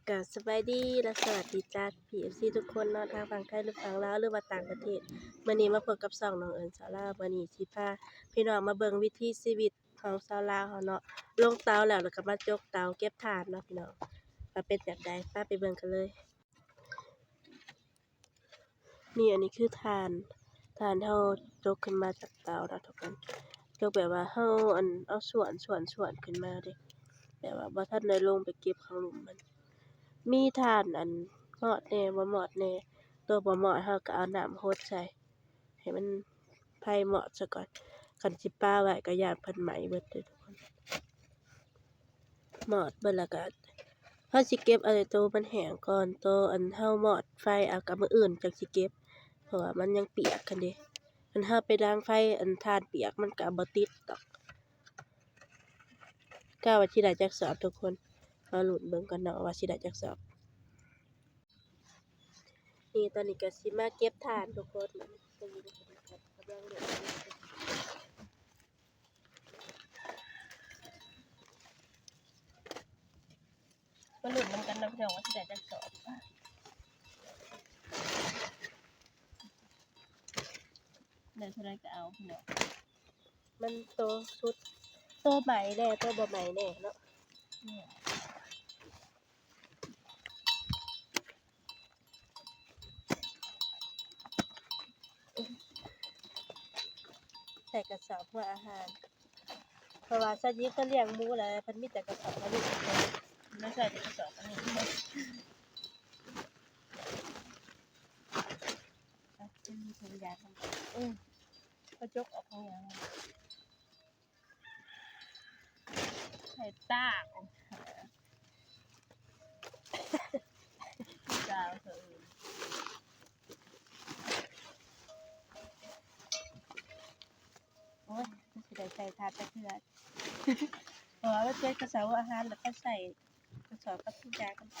ກະສະບາຍດີ ແລະ ສະຫວັດດີຈ້າ ພີ່ເອັຟຊີທຸກຄົນເນາະ ທາງຝັ່ງໄທ ຫຼື ຝັ່ງລາວ ຫຼືວ່າຕ່າງປະເທດ. ມື້ນີ້ມາພົບກັບຊ່ອງນ້ອງເອິນສາວລາວ. ມື້ນີ້ຊິພາພີ່ນ້ອງມາເບິ່ງວິຖີຊີວິດຂອງຊາວລາວເຮົາເນາະ, ລົງເຕົາແລ້ວ ແລ້ວກໍມາຈົກເຕົາເກັບຖ່ານເນາະພີ່ນ້ອງ, ວ່າເປັນແບບໃດ ພາໄປເບິ່ງກັນເລີຍ. ນີ້ ອັນນີ້ຄືຖ່ານ, ຖ່ານເຮົາຈົກຂຶ້ນມາຈາກເຕົາເນາະທຸກຄົນ, ຈົກແບບວ່າເຮົາ ອັນ ເອົາສ່ວນ ສ່ວນ ສ່ວນຂຶ້ນມາເດ້, ແບບວ່າບໍ່ທັນໄດ້ລົງໄປເກັບຂ້າງລຸ່ມມັນ. ມີຖ່ານ ອັນ ມອດແດ່ ບໍ່ມອດແດ່, ຕົວບໍ່ມອດເຮົາກໍເອົານ້ຳຫົດໃສ່ ໃຫ້ມັນໄຟມອດຊະກ່ອນ, ຄັນຊິປະໄວ້ກໍຢ້ານເພິ່ນໄໝເບິດເດ້ທຸກຄົນ. ມອດເບິດແລ້ວກະ ເຮົາຊິເກັບເອົາແຕ່ໂຕມັນແຫ້ງກ່ອນ, ໂຕອັນເຮົາມອດໄຟເອົາກະມື້ອື່ນຈັ່ງຊິເກັບ ເພາະວ່າມັນຍັງປຽກຫັ້ນເດ້. ຄັນເຮົາໄປດັງໄຟ ອັນຖ່ານປຽກມັນກະບໍ່ຕິດດອກ. ກະວ່າຊິໄດ້ຈັກສອບທຸກຄົນ, ມາລຸ້ນເບິ່ງກັນເນາະວ່າຊິໄດ້ຈັກສອບ. ນີ້ ຕອນນີ້ກໍຊິມາເກັບຖ່ານທຸກຄົນ, ໄປລຸ້ນນຳກັນເນາະພີ່ນ້ອງ ວ່າຊິໄດ້ຈັກສອບ, ໄດ້ເທົ່າໃດກໍເອົາພີ່ນ້ອງ. ມັນໂຕສຸດ ໂຕໃໝ່ແດ່ ໂຕບໍ່ໃໝ່ແດ່ເນາະ. ໃສ່ກະສອບຫົວອາຫານ ເພາະວ່າຊາວຍິງເພິ່ນລ້ຽງໝູແລ້ວ ເພິ່ນມີແຕ່ກະສອບອັນນີ້, ເພິ່ນໃສ່ແຕ່ກະສອບອັນນີ້. ເອີ ເຂົາຈົກອອກຫຍັງ ໃສ່ຕາກ ສາວສະເອີນ. ໂອ້ຍ ມັນຊິໄດ້ໃສ່ຖາດຈັກເທື່ອ ເພາະວ່າມັນເປັນກະສອບອາຫານ ແລ້ວກໍໃສ່ກະສອບກັບຖົງຢາງກັນໄປ.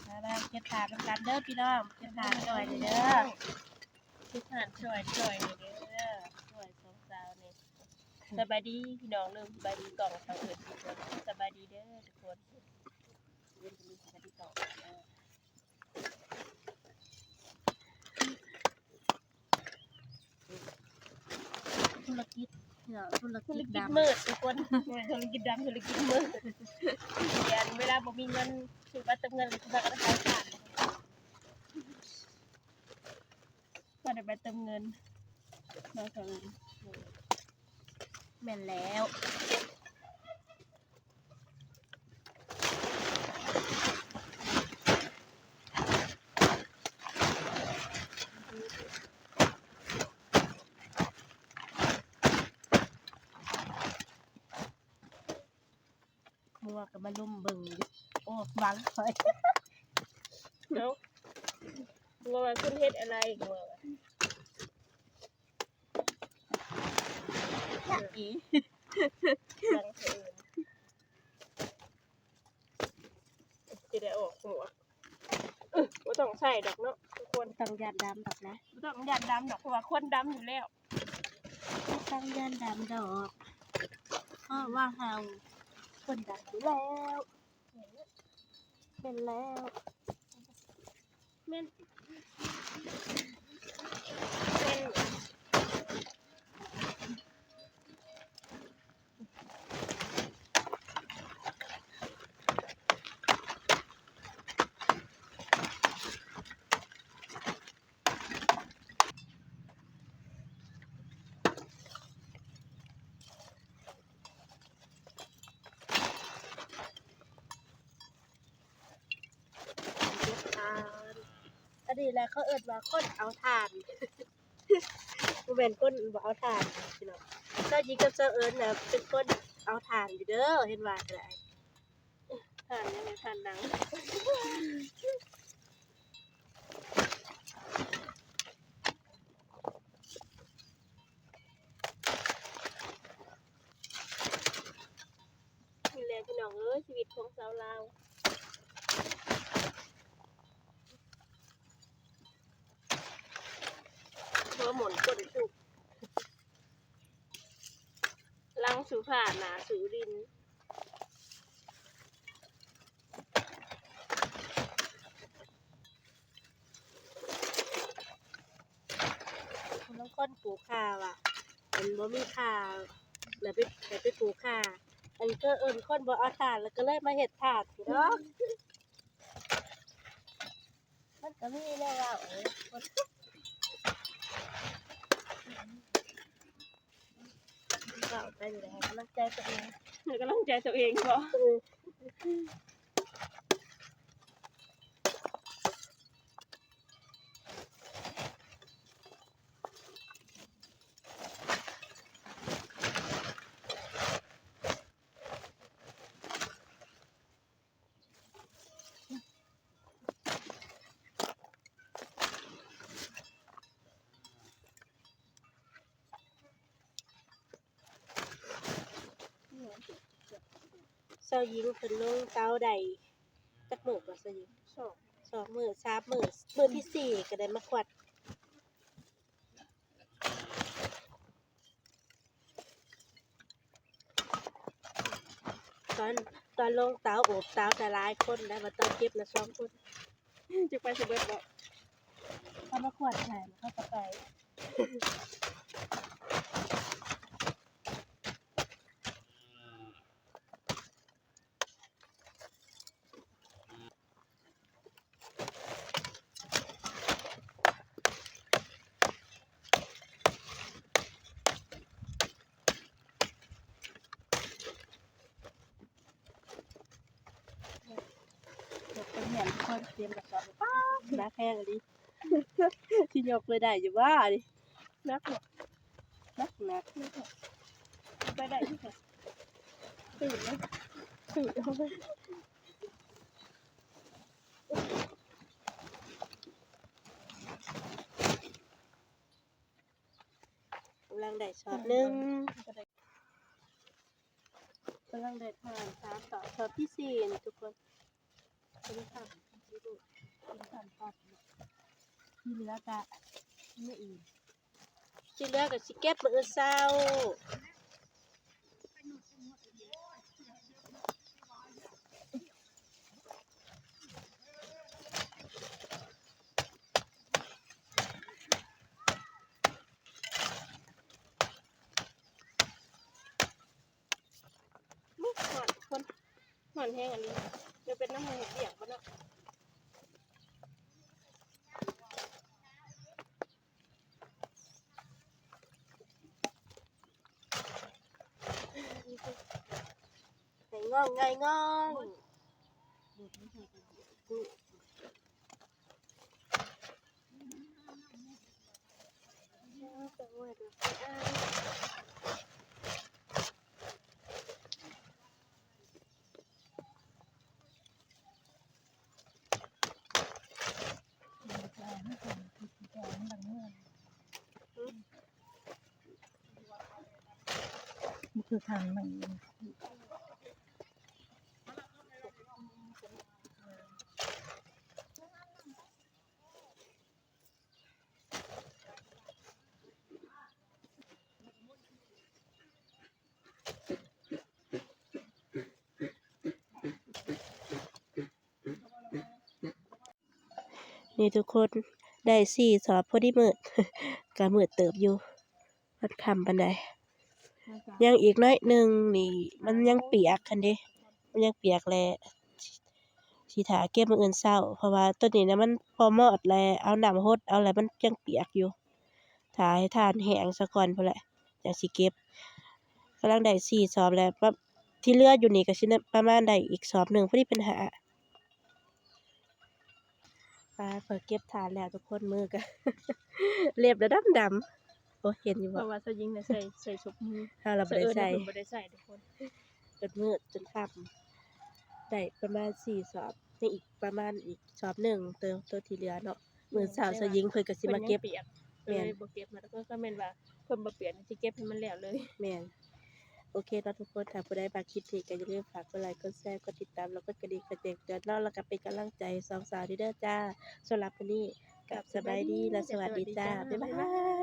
ມາ ມາເກັບຖ່ານນຳກັນເດີພີ່ນ້ອງ, ເກັບຖ່ານຊ່ອຍແດ່ເດີ, ເກັບຖ່ານຊ່ອຍ ຊ່ອຍແດ່ເດີ ຊ່ອຍສອງສາວນີ້. ສະບາຍດີພີ່ນ້ອງເດີ, ສະບາຍດີກ້ອງທາງອື່ນທຸກຄົນ, ສະບາຍດີເດີທຸກຄົນ. ທຸລະກິດ ທຸລະກິດ ທຸລະກິດມືດທຸກຄົນ, ທຸລະກິດດຳ ທຸລະກິດມືດ. ເວລາບໍ່ມີເງິນຊື້ບັດເຕີມເງິນ ແລ້ວຊິພາກັນຂາຍຖ່ານ, ບໍ່ໄດ້ບັດເຕີມເງິນເນາະ. ແມ່ນແລ້ວ. ໝູ່ກໍມາລຸມເບິ່ງຢູ່. ໂອ້ ບັງຂ້ອຍ. ເອົ້າ ໝູ່ວ່າ ຄຸນເຮັດອະໄລ? ໝູ່ວ່າ ອີ ບັງເອີນ ຊິໄດ້ອອກຫົວ. ບໍ່ຕ້ອງໃສ່ດອກເນາະທຸກຄົນ, ບໍ່ຕ້ອງຢ້ານດຳດອກນະ, ບໍ່ຕ້ອງຢ້ານດຳດອກ ເພາະວ່າຄົນດຳຢູ່ແລ້ວ. ບໍ່ຕ້ອງຢ້ານດຳດອກ ເພາະວ່າເຮົາຄົນດຳຢູ່ແລ້ວ. ແມ່ນແລ້ວ ແມ່ນ ແມ່ນ. ເກັບຖ່ານ. ອັນນີ້ແຫຼະເຂົາເອີ້ນວ່າຄົນເອົາຖ່ານ, ບໍ່ແມ່ນຄົນບໍ່ເອົາຖ່ານພີ່ນ້ອງ. ຊາວຍິງກັບຊາວເອິນນະເປັນຄົນເອົາຖ່ານຢູ່ເດີ, ເຫັນວ່າກໍໄດ້. ຖ່ານຫຍັງ ຖ່ານໜັງ. ນີ້ແຫຼະພີ່ນ້ອງເອີຍ ຊີວິດຂອງຊາວລາວ. ໝົນຄົນທຸກ ຫຼັງສູ່ຜ້າໜ້າສູ່ດິນ ບາງຄົນປູກຂ່າວ່າ ອັນບໍ່ມີຂ່າ ແລ້ວໄປ ແລ້ວໄປປູກຂ່າ ອັນກໍເອີ້ນຄົນບໍ່ເອົາຖ່ານ ແລ້ວກໍເລີຍມາເຮັດຖ່ານຊີ້ດອກ. ມັນກໍມີແນວເວົ້າ ເອີ ຄົນ ເວົ້າໄປນີ້ແຫຼະ ໃຫ້ກຳລັງໃຈຕົວເອງ ໃຫ້ກຳລັງໃຈຕົວເອງບໍ? ເອີ. ຊາວຍິງເພິ່ນລົງເຕົາໄດ້ຈັກມື້ກໍ ຊາວຍິງ? ສອງ ສອງມື້ ສາມມື້ ມື້ທີສີ່ກໍໄດ້ມາຂວັດ. ຕອນ ຕອນລົງເຕົາ ໂອບເຕົາແຕ່ຫຼາຍຄົນໄດ໋ ວ່າຕອນເກັບນະສອງຄົນ ຈັກໄປຊິເບິດບໍ່? ເຂົາມາຂວັດໃຫ້ ເຂົາກໍໄປ. ເປັນຫຍັງ ທຸກຄົນ ຕຽມກະສອບ ປາດ ໜັກແຮງອີ່ຫຼີ ຊິຍົກໄປໄດ້ຢູ່ບໍ່ນີ້? ໜັກບໍ່? ໜັກ ໜັກ ໜັກ ໄປໄດ້ຄືກັນ ຕື່ນເນາະ ຕື່ນ. ກຳລັງໄດ້ສອບໜຶ່ງ ກຳລັງໄດ້ທານສາມສອບ ສອບທີສີ່ນີ້ທຸກຄົນ ເປັນສອບທີສີ່ ກິນສອບ ທີ່ເຫຼືອກະມື້ອື່ນ ທີ່ເຫຼືອກະຊິເກັບມື້ອື່ນເຊົ້າ. ໂອ້ຍ ຮ້ອນ ຄົນ ຮ້ອນແຮງອີ່ຫຼີ ຈະເປັນນຳໝູ່ເຮັດວຽກບໍ່ເນາະ? ໄງງ່ອງ ໄງງ່ອງ. ມັນຄືທາງໃໝ່. ນີ້ທຸກຄົນ ໄດ້ສີ່ສອບ ພໍດີມືດ ກະມືດເຕີບຢູ່ ບໍ່ທັນຄ່ຳປານໃດ ຍັງອີກໜ້ອຍໜຶ່ງນີ້ ມັນຍັງປຽກຫັ້ນເດ ມັນຍັງປຽກແຫຼະ ຊິຖ້າເກັບມື້ອື່ນເຊົ້າ ເພາະວ່າໂຕນີ້ນະ ມັນພໍມອດແຫຼະ ເອົານ້ຳຫົດເອົາແຫຼະ ມັນຍັງປຽກຢູ່ ຖ້າໃຫ້ທານແຫ້ງສາກ່ອນພຸ້ນແຫຼະ ຈັ່ງຊິເກັບ. ກຳລັງໄດ້ສີ່ສອບແລ້ວ ປະ ທີ່ເຫຼືອຢູ່ນີ້ກໍຊິປະມານໄດ້ອີກສອບໜຶ່ງ ພໍດີເປັນຫ້າ. ປາດ ເພິ່ນເກັບຖ່ານແລ້ວທຸກຄົນ ມືກໍ ເລັບລະດຳໆ ໂອ້ ເຫັນຢູ່ບໍ່? ເພາະວ່າຊາວຍິງນະໃສ່ ໃສ່ຊຸບມື ເຮົາລະບໍ່ໄດ້ໃສ່ ເພິ່ນບໍ່ໄດ້ໃສ່ທຸກຄົນ ຈົນມືດຈົນຄ່ຳ ໄດ້ປະມານສີ່ສອບ ຍັງອີກປະມານອີກສອບໜຶ່ງ ໂຕ ໂຕທີ່ເຫຼືອເນາະ. ມື້ເຊົ້າຊາວຍິງເພິ່ນກໍຊິມາເກັບ ເພິ່ນຍັງປຽກ ແມ່ນ ເລີຍບໍ່ເກັບມາ ກໍ ກໍແມ່ນວ່າເພິ່ນບໍ່ປຽກ ຊິເກັບໃຫ້ມັນແລ້ວເລີຍ ແມ່ນ. ໂອເຄເນາະທຸກຄົນ ຖ້າຜູ້ໃດມັກຄລິບນີ້ກໍຢ່າລືມຝາກກົດໄລ ກົດແຊ ກົດຕິດຕາມ ແລະ ກົດກະດິ່ງ ເພື່ອແຈ້ງເຕືອນເນາະ ແລ້ວກໍເປັນກຳລັງໃຈສອງສາວນີ້ເດີຈ້າ. ສຳລັບມື້ນີ້ກໍສະບາຍດີ ແລະ ສະຫວັດດີຈ້າ ບາຍບາຍ.